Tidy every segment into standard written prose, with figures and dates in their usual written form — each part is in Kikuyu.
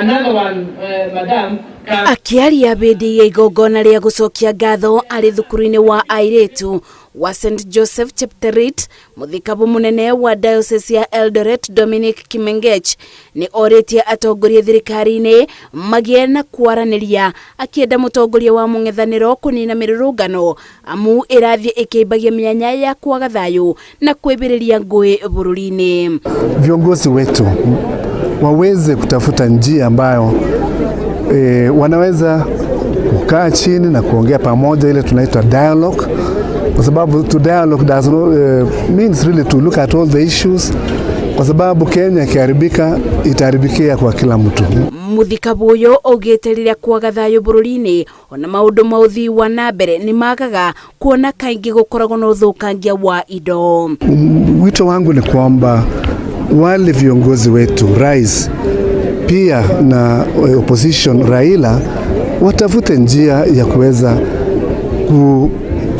Another one, madam. Akĩaria hĩndĩ ya igongona rĩa gũcokia ngatho arĩ thukuru-inĩ wa airĩtu wa St Joseph Chepterit, mũthikabu mũnene wa Diocese ya Eldoret Dominic Kimengech nĩ orĩtie atongoria thirikari-inĩ magĩe na kwaranĩria, akĩenda mũtongoria wa mũng'ethanĩro kũnina mĩrũrũngano amu ĩrathiĩ ĩkĩimbagia mĩanya ya kwaga thayũ na kwĩbĩrĩria ngũĩ bũrũri-inĩ. Viongozi wetu waweze kutafuta njia ambayo wanaweza kukaa chini na kuongea pamoja, ile tunaita dialogue, kwa sababu to dialogue does not, means really to look at all the issues, kwa sababu Kenya ikiharibika itaharibikia kwa kila mtu. Muthikabu ũyũ augĩte rĩrĩa kwaga thayũ bũrũri-inĩ ona maũndũ ma ũthii wa na mbere nĩ magaga kuona kaingĩ gũkoragwo na ũthũkangia wa indo. Wito wangu ni kwamba wale viongozi wetu, rais pia na opposition Raila, watafute njia ya kuweza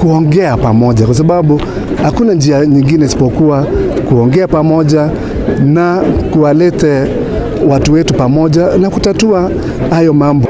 kuongea pamoja, kwa sababu hakuna njia nyingine isipokuwa kuongea pamoja na kuwalete watu wetu pamoja na kutatua hayo mambo.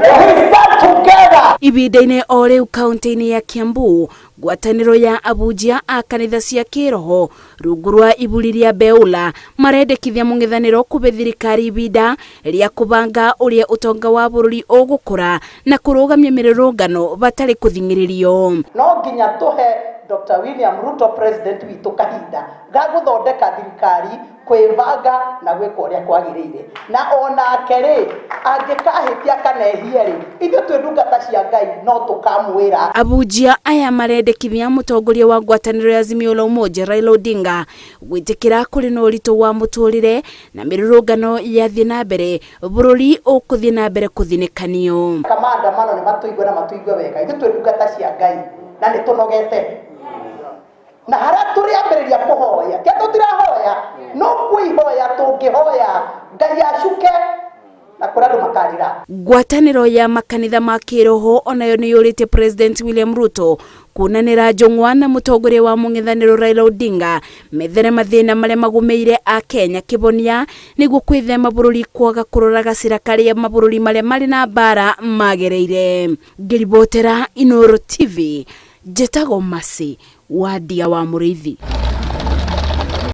Ibinda-inĩ o rĩu kaunti-inĩ ya Kiambu, ngwatanĩro ya abunjia a kanitha cia kĩroho rungu rwa iburi rĩa Beula marendekithia mũng'ethanĩro kũbe thirikari ibinda rĩa kũbanga ũrĩa ũtonga wa bũrũri ũgũkũra na kũrũgamia mĩrũrũngano batarĩ kũthing'ĩrĩrio. No nginya tũhe Dr. William Ruto, president witũ, kahinda ga gũthondeka thirikari, kwĩbanga na gwĩka ũrĩa kwagĩrĩire, na onake rĩ, angĩkahĩtia kana ehie rĩ, ithuĩ twĩ ndungata cia Ngai no tũkamwĩra. Abunjia aya marendekithia mũtongoria wa ngwatanĩro ya Azimio la Umoja Raila Odinga gwĩtĩkĩra kũrĩ na ũritũ wa mũtũrĩre na mĩrũrũngano yathiĩ na mbere bũrũri ũkũthiĩ na mbere kũthinĩkanio. Kama andamano nĩ matũigue na matũigue wega, ithuĩ twĩ ndungata cia Ngai na nĩ tũnogete, na harĩa tũrĩambĩrĩria kũhoya tia tũtirahoya, no kwĩhoya tũngĩhoya Ngai acuke na kũrĩa andũ makarĩra. Ngwatanĩro ya makanitha ma kĩroho onayo nĩ yũrĩtie President William Ruto kuonanĩra njũng'wa na mũtongoria wa mũng'ethanĩro Raila Odinga methere mathĩna marĩa magũmĩire a Kenya kĩbonia nĩguo kwĩthema bũrũri kwaga kũrora gacĩra karĩa mabũrũri marĩa marĩ na mbara magereire. Ngĩribotera Inooro TV, njĩtagwo Mercy Wandia wa Mũrĩithi.